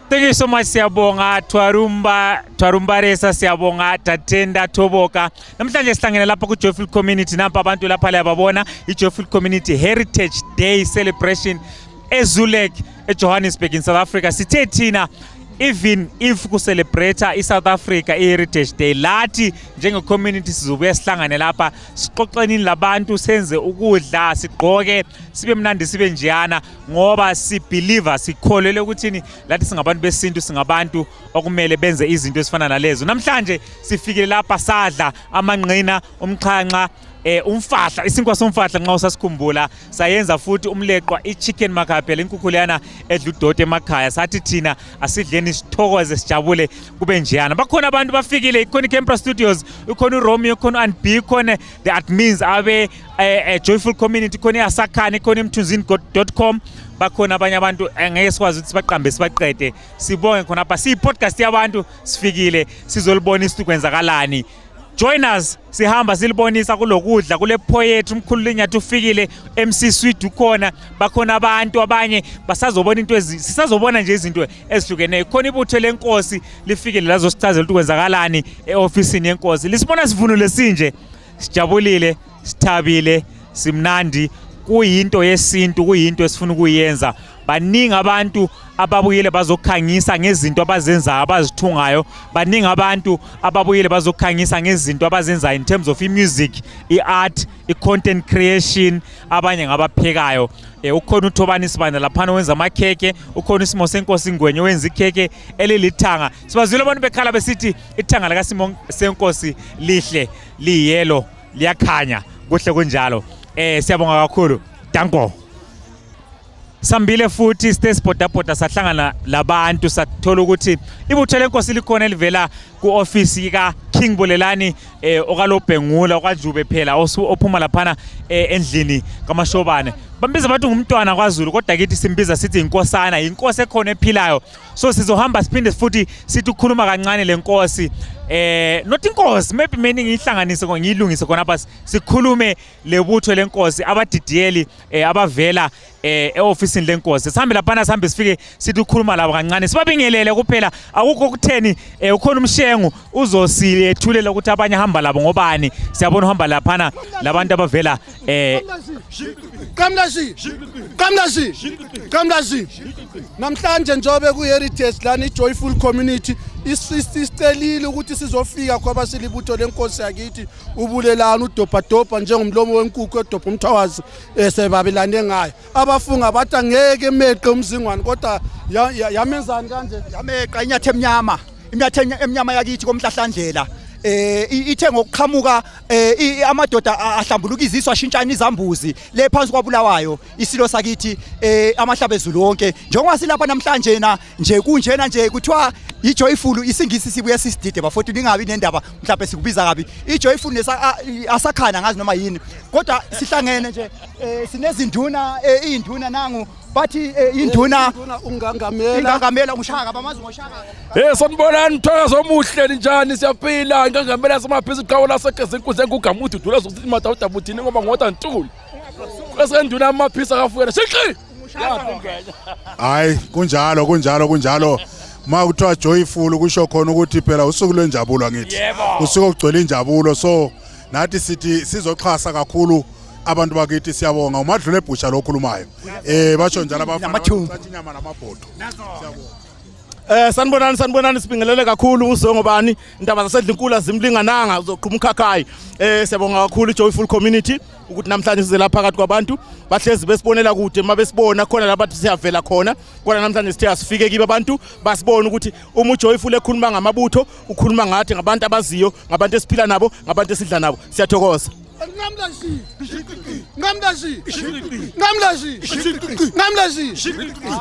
Thank you so much, siyabonga Twarumba Twarumbaresa, siyabonga Tatenda Thoboka. Namhlanje sihlangene lapha ku Joyful Community, nampa abantu lapha liyababona, i-Joyful Community Heritage Day Celebration eZulek eJohannesburg in South Africa. Sithe thina even if ku-celebrate i-South Africa i-Heritage Day, lathi njenge-community sizobuya sihlangane lapha, sixoxenini labantu, senze ukudla, sigqoke, sibe mnandi, sibe njeyana, ngoba sibelieve, sikholele ukuthini, lathi singabantu besintu, singabantu okumele benze izinto ezifana nalezo. Namhlanje sifikile lapha, sadla amanqina, umxhanxa, umfahla, isinkwa somfahla nxa usasikhumbula, sayenza futhi umleqwa, i-chicken makhaya, inkukhu leyana edla udoti emakhaya. Sathi thina asidleni, sithokoze, sijabule, kube njeyana. Bakhona abantu bafikile, ikhona i-Campra Studios, ikhona uRomeo, ikhona u-Aunt B, ikhona the admins abe Joyful Community, ikhona i-Asakhane, ikhona imthunzini.com, bakhona abanye abantu angeke sikwazi ukuthi sibaqambe sibaqede. Sibonge khonapha, siyi-podcast yabantu, sifikile sizolibonisa ukuthi kwenzakalani. Join us, sihamba silibonisa kulokudla, kule poetry. Umkhulu Linyathi ufikile, MC Sweet ukhona, bakhona abantu abanye basazobona into sisazobona nje izinto ezihlukeneyo. Khona ibutho lenkosi lifikile lazosichazela ukuthi kwenzakalani e-ofisini yenkosi. Lisibona sivunule sinje, sijabulile, sithabile, simnandi, kuyinto yesintu, kuyinto esifuna ukuyenza. Baningi abantu ababuyile bazokhangisa ngezinto abazenzayo, abazithungayo. Baningi abantu ababuyile bazokhangisa ngezinto abazenzayo in terms of i-music, i-art, i-content creation. Abanye ngabaphekayo. Ukhona uThobani Sibanda laphana wenza amakhekhe, ukhona uSimo Senkosi Ngwenye wenza ikhekhe elilithanga. Sibazwile abantu bekhala besithi ithanga likaSimo Senkosi lihle, liyelo, liyakhanya, kuhle kunjalo. Siyabonga kakhulu, danko. Sambile futhi sithe sibhodabhoda, sahlangana labantu, sathola ukuthi ibutho lenkosi likhona elivela ku-ofisi ka-King Bulelani okalobhengula okaJube phela ophuma laphana endlini kaMashobane. Bambiza bathi ngumntwana kwaZulu, kodwa kithi simbiza sithi inkosana, inkosi ekhona ephilayo. So sizohamba siphinde futhi sithi ukukhuluma kancane lenkosi, not inkosi, maybe meaning ngiyihlanganise, ngiyilungise khonapha, sikhulume lebutho lenkosi, abadidiyeli abavela e-ofisini lenkosi. Sihambe laphana, sihambe sifike sithi ukukhuluma labo kancane, sibabingelele kuphela, akukho kutheni. Ukhona umshengu uzosilethulela ukuthi abanye hamba labo ngobani. Siyabona uhamba laphana labantu abavela Qamlashi, Qamlashi, Qamlashi. Namhlanje njobe ku Heritage lana, iJoyful Community isicelile ukuthi sizofika khoba silibutho lenkosi yakithi uBulelani, udobha njengomlomo wenkukhu edobha umthawazi esebabelane ngayo. Abafunga bathi angeke emeqe umzingwane, kodwa yamenzani kanje? Yameqa inyathe emnyama, inyathe emnyama yakithi komhlahlandlela. Ithe ngokuqhamuka amadoda ahlambuluka iziswa, ashintshana izambuzi le phansi kwabulawayo isilo sakithi amahlaba ezulu wonke. Njengoba silapha namhlanje na nje kunjena nje, kuthiwa iJoyful, isingisi sibuye sisidide bafowethu, ningabi nendaba mhlawumbe sikubiza kabi iJoyful asakhana ngazi noma yini, kodwa sihlangene nje sinezinduna, iy'nduna nangu bathi induna ungangamela ingangamela nguShaka, bamazi ngoShaka. Hey, sanibonani mthakazo omuhle, ninjani? Siyaphila. Ingangamela samabhizi, iqhawe lasegeza inkundla engugamudu dula zokuthi madawuda buthini ngoba ngoda ntuli. Kwesenduna amaphisa kafuyela. Shiqi! Hayi, kunjalo, kunjalo, kunjalo. Ma kuthiwa joyful, kusho khona ukuthi phela usuku lwenjabulo, angithi? Usuku okugcwele injabulo, so nathi sithi sizoxhasa kakhulu abantu bakithi. Siyabonga. Umadlule ebhusha lokhulumayo. Basho njalo abafana. Namathumbu. Bathatha inyama namabhodo. Siyabonga. Sanibonani, sanibonani, sibingelele kakhulu uzongobani indaba zasedlinkulu azimlingananga, uzoqhuma ukhakhayi. Siyabonga kakhulu Joyful Community ukuthi namhlanje size lapha phakathi kwabantu bahlezi besibonela kude, uma besibona khona lapha siyavela khona, kodwa namhlanje sithe asifike kibo abantu basibone ukuthi uma uJoyful ekhuluma ngamabutho ukhuluma ngathi, ngabantu abaziyo, ngabantu esiphila nabo, ngabantu esidla nabo. Siyathokoza. Nqamlashi, Nqamlashi, Nqamlashi, Nqamlashi.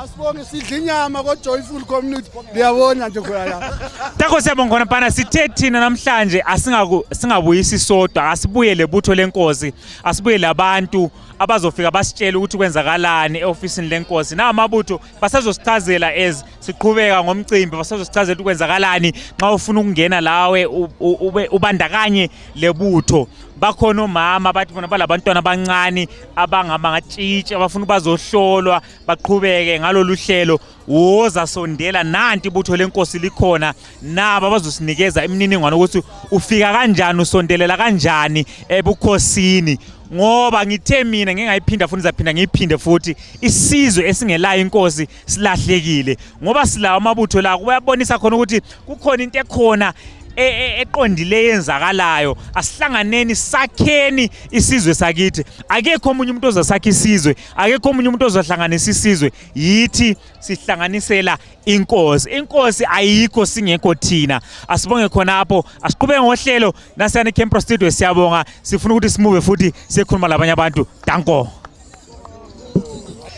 Asibonge, sidla inyama ko Joyful Community. Liyabona nje khona la. Takho, siyabonga khona phana. Sithe thina namhlanje asingaku singabuyisi sodwa, asibuye lebutho lenkosi, asibuye labantu abazofika basitshele ukuthi kwenzakalani e-ofisini lenkosi. Na amabutho basazosichazela as siqhubeka ngomcimbi, basazosichazela ukuthi kwenzakalani nxa ufuna ukungena lawe ube ubandakanye lebutho. Bakhona omama bathi bona. Olabantwana abancane abangamatshitshi abafuna bazohlolwa baqhubeke ngalolu hlelo, woza sondela, nanti ibutho lenkosi likhona, nabo abazosinikeza imininingwane ukuthi ufika kanjani, usondelela kanjani ebukhosini. Ngoba ngithe mina ngingayiphinda futhi, ngizaphinda ngiyiphinde futhi, isizwe esingelayo inkosi silahlekile, ngoba silawo amabutho la kuyabonisa khona ukuthi kukhona into ekhona eqondileyo eyenzakalayo. Asihlanganeni, sakheni isizwe sakithi. Akekho omunye umuntu ozasakha isizwe, akekho omunye umuntu ozohlanganisa isizwe, yithi sihlanganisela inkosi. Inkosi ayikho singekho thina. Asibonge khonapho, asiqhubeke ngohlelo nasiyani Campro Studio. Siyabonga, sifuna ukuthi simuve futhi siyekhuluma labanye abantu. Danko.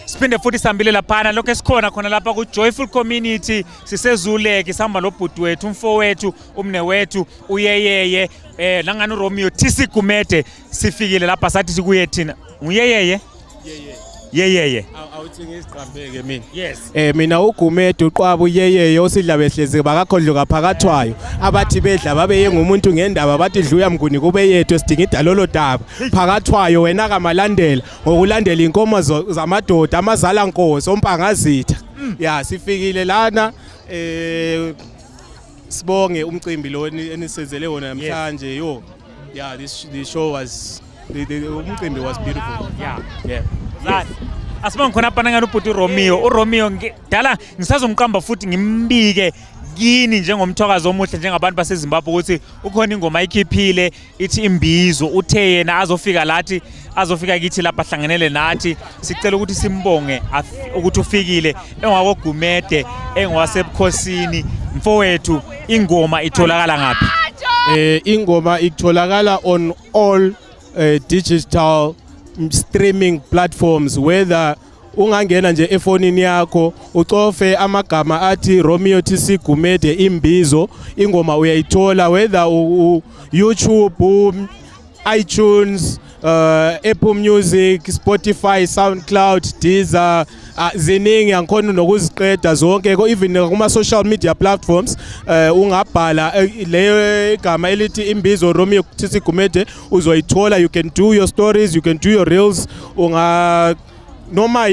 Siphinde futhi sihambile laphana, lokho esikhona khona lapha ku-Joyful Community, sisezuleke, sihamba lobhuti wethu, umfowethu, umne wethu, uyeyeye nangani uRomeo TC Gumede. Sifikile lapha sathi sikuye thina nguyeyeye yeyeye. Awuthi ngiziqambeke mina. Yes. Mina uGumede uqwabu yeyeye osidla behlezi bakakhodluka phakathwayo, abathi bedla babeye ngumuntu ngendaba, bathi dluya mnguni kube yethu sidinga idalolo daba phakathwayo, wena kaMalandela ngokulandela inkomo zamadoda amazala nkosi ompangazitha. Ya, sifikile lana, sibonge umcimbi lo enisenzele wona namhlanje. Yo, yeah, this the show was the umcimbi was beautiful. Yeah. Zani. Asibonge khona apha nangani ubhuti uRomeo. URomeo dala ngisazomqamba futhi ngimbike kini njengomthokazi omuhle, njengabantu baseZimbabwe, ukuthi ukhona ingoma ayikhiphile ithi Imbizo. Uthe yena azofika lathi, azofika kithi lapha, ahlanganele nathi. Sicela ukuthi simbonge ukuthi ufikile, engwakogumede, engowasebukhosini. Mfowethu, ingoma itholakala ngaphi? Ingoma itholakala on all digital streaming platforms, whether ungangena nje efonini yakho ucofe amagama athi Romeo TC Gumede Imbizo, ingoma uyayithola, whether YouTube, iTunes, Apple Music, Spotify, SoundCloud, Deezer, ziningi, angikhona nokuziqeda zonke. Even kuma social media platforms, ungabhala leyo igama elithi Imbizo Romeo TC Gumede, uzoyithola. You can do your stories, you can do your reels, unga noma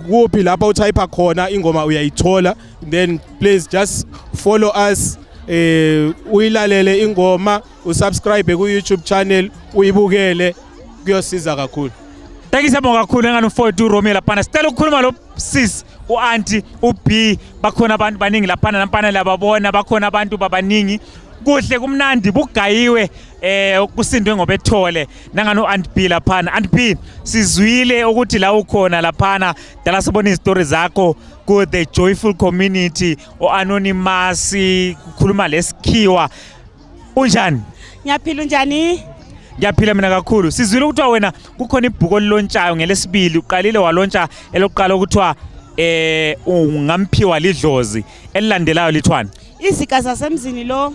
kuphi lapha utype khona ingoma uyayithola. Then please just follow us, uyilalele ingoma, usubscribe ku YouTube channel, uyibukele, kuyosiza kakhulu. Thank you, siyabonga kakhulu engani umfowethu uRomeo laphana. Sicela ukukhuluma lo sis, u-auntie uB. Bakhona abantu baningi laphana nampana, lababona bakhona abantu babaningi. Kuhle kumnandi, bugayiwe, kusindwe ngobethole nangani u-aunt B laphana. Aunt B, sizwile ukuthi la ukhona laphana dala sibona izitori zakho ku the Joyful Community, o-anonymous kukhuluma lesikhiwa. Unjani? Ngiyaphila, unjani? Ngiyaphila mina kakhulu. Sizwile ukuthiwa wena kukhona ibhuku olilontshayo ngelesibili, uqalile walontsha elokuqala okuthiwa ungamphiwa lidlozi, elilandelayo lithwani? Iziga zasemzini lo.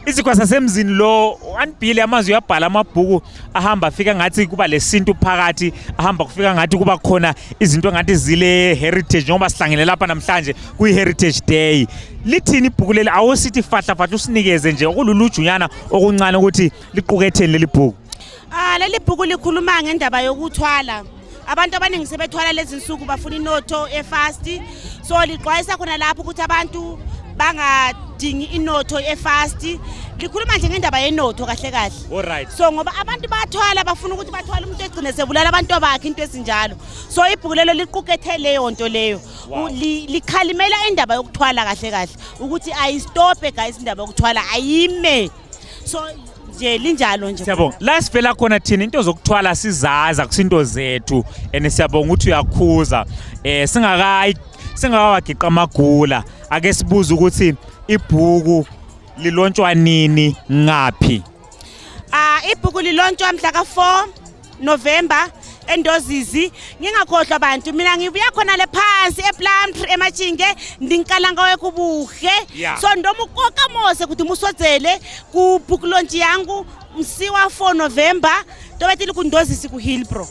Izigwa sasemzini lo. Anibhile amazwi, uyabhala amabhuku ahamba afika ngathi kuba lesintu phakathi, ahamba kufika ngathi kuba khona izinto engathi zile heritage, njengoba sihlangene lapha namhlanje kuyi-Heritage Day. Lithini ibhuku leli? Awusithi fahla fahla, usinikeze nje okululujunyana okuncane ukuthi liquketheni leli bhuku. Ah, leli bhuku likhuluma ngendaba yokuthwala. Abantu abaningi sebethwala lezi nsuku, bafuna inotho efast. So lixwayisa khona lapho ukuthi abantu bangadingi inotho efast. Likhuluma nje ngendaba yenotho kahle kahle. So ngoba abantu bayathwala, bafuna ukuthi bathwale, umuntu egcine sebulala abantu bakhe, into ezinjalo. So ibhuku lelo liqukethe leyo nto leyo. Likhalimela indaba yokuthwala kahle kahle ukuthi ayistophe guys, indaba yokuthwala ayime. So nje linjalo nje. Siyabonga. La sivela khona thina into zokuthwala sizaza kusinto zethu, and siyabonga ukuthi uyakhuza. Singakayi singakawagiqa amagula, ake sibuze ukuthi ibhuku lilontshwa nini, ngaphi? Ah, ibhuku lilontshwa mhla ka-4 November eNdozizi. Ngingakhohlwa bantu, mina ngibuya khona le phansi ePlumtree eMachinge, ndinkalanga wekubuhe. So ndomukoka mose kuti musodzele ku book launch yangu msi wa 4 November, tobe tili kuNdozisi ku Hillbrow.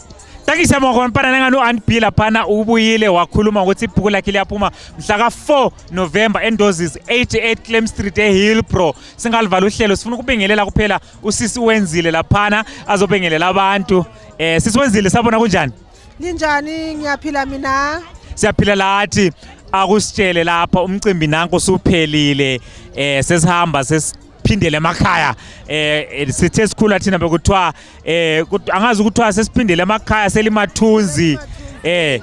Thank you siyabonga khona mpana nengani u-Aunt B laphana ubuyile wakhuluma ukuthi ibhuku lakhe liyaphuma mhla ka-4 November eNdozis 88 Clem Street eHillbrow. Singalivala uhlelo sifuna ukubingelela kuphela usisi wenzile laphana azobingelela abantu. Eh sisi wenzile sabona kunjani? Ninjani ngiyaphila mina. Siyaphila lathi akusitshele lapha umcimbi nanko usuphelile eh sesihamba sesiphindele emakhaya eh, eh sithe sikhula thina bekuthiwa eh angazi ukuthiwa sesiphindele emakhaya selimathunzi eh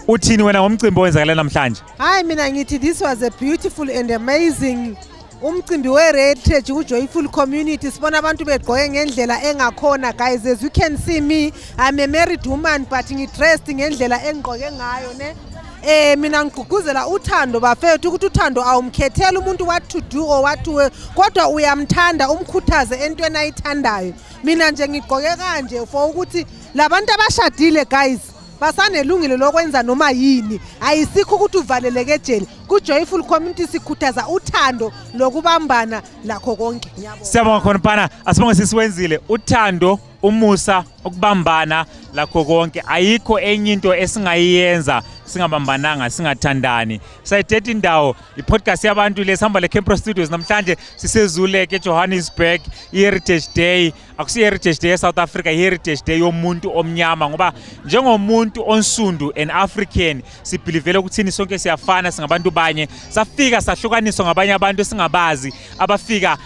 uthini wena ngomcimbi owenzakala namhlanje Hayi mina ngithi this was a beautiful and amazing umcimbi we-heritage ku-joyful community sibona abantu begqoke ngendlela engakhona guys as you can see me i'm a married woman but ngidressed ngendlela engigqoke ngayo ne eh mina ngigqugquzela uthando bafethu ukuthi uthando awumkhetheli umuntu what to do or what to wear kodwa uyamthanda umkhuthaze entweni ayithandayo mina nje ngigqoke kanje for ukuthi labantu abashadile guys basanelungelo lokwenza noma yini ayisikho ukuthi uvaleleke ejele ku-joyful community sikhuthaza uthando lokubambana lakho konke siyabonga khona mpana asibonge sisiwenzile uthando umusa ukubambana lakho konke ayikho enye into esingayiyenza singabambananga singathandani sayithetha indawo i-podcast yabantu le sihamba le-Campro Studios namhlanje sisezuleke eJohannesburg i-Heritage Day akusiyo i-Heritage Day eSouth Africa i-Heritage Day yomuntu omnyama ngoba njengomuntu onsundu an African sibhilivele ukuthini sonke siyafana singabantu banye safika sahlukaniswa ngabanye abantu esingabazi abafika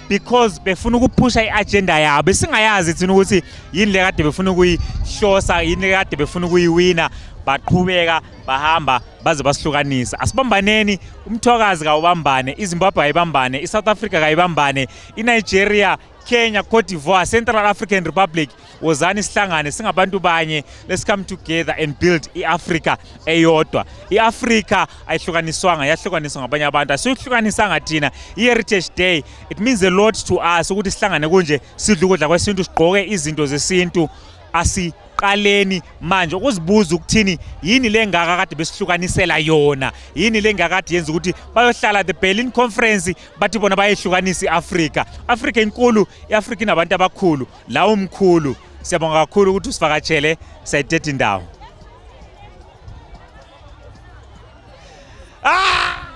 because befuna ukuphusha i-agenda yabo esingayazi thina ukuthi yini le kade befuna ukuyihlosa yini le kade befuna ukuyiwina baqhubeka bahamba baze basihlukanisa asibambaneni umthwakazi kawubambane izimbabwe ayibambane i-south africa kayibambane inigeria kenya cote d'ivoire central african republic wozani sihlangane singabantu banye let's come together and build i-afrika eyodwa i-afrika ayihlukaniswanga yahlukaniswa ngabanye abantu asiyihlukanisanga thina i-heritage day it means a lot to us ukuthi sihlangane kunje sidle ukudla kwesintu sigqoke izinto zesintu asiqaleni manje ukuzibuza ukuthini yini le ngaka kade besihlukanisela yona yini le ngaka kade yenza ukuthi bayohlala the Berlin Conference bathi bona bayehlukanisa i-Afrika Afrika inkulu i-Afrika inabantu abakhulu la umkhulu siyabonga kakhulu ukuthi usivakatshele sayithetha indawo ah!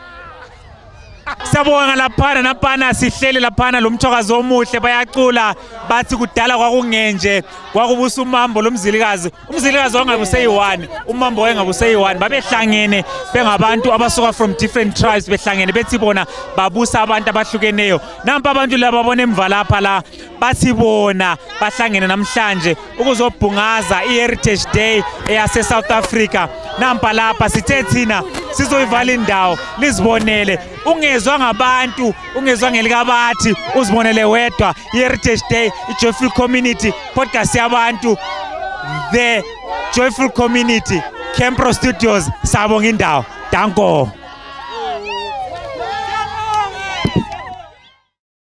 Siyabonga laphana naphana sihleli laphana lo mthokazi omuhle bayacula bathi kudala kwakungenje kwakubusa umambo lomzilikazi umzilikazi wangabe useyi-one umambo wayengabe useyi-one babehlangene bengabantu abasuka from different tribes behlangene bethi bona babusa abantu abahlukeneyo nampa abantu laba bona emva lapha la bathi bona bahlangene namhlanje ukuzobhungaza i-Heritage Day eyase-South Africa nampa lapha sithe thina sizoyivala indawo lizibonele ungezwa ngabantu ungezwa ngelikabathi uzibonele wedwa i-Heritage Day i-Joyful Community podcast yabantu the Joyful Community Campro Studios sabonga indawo danko.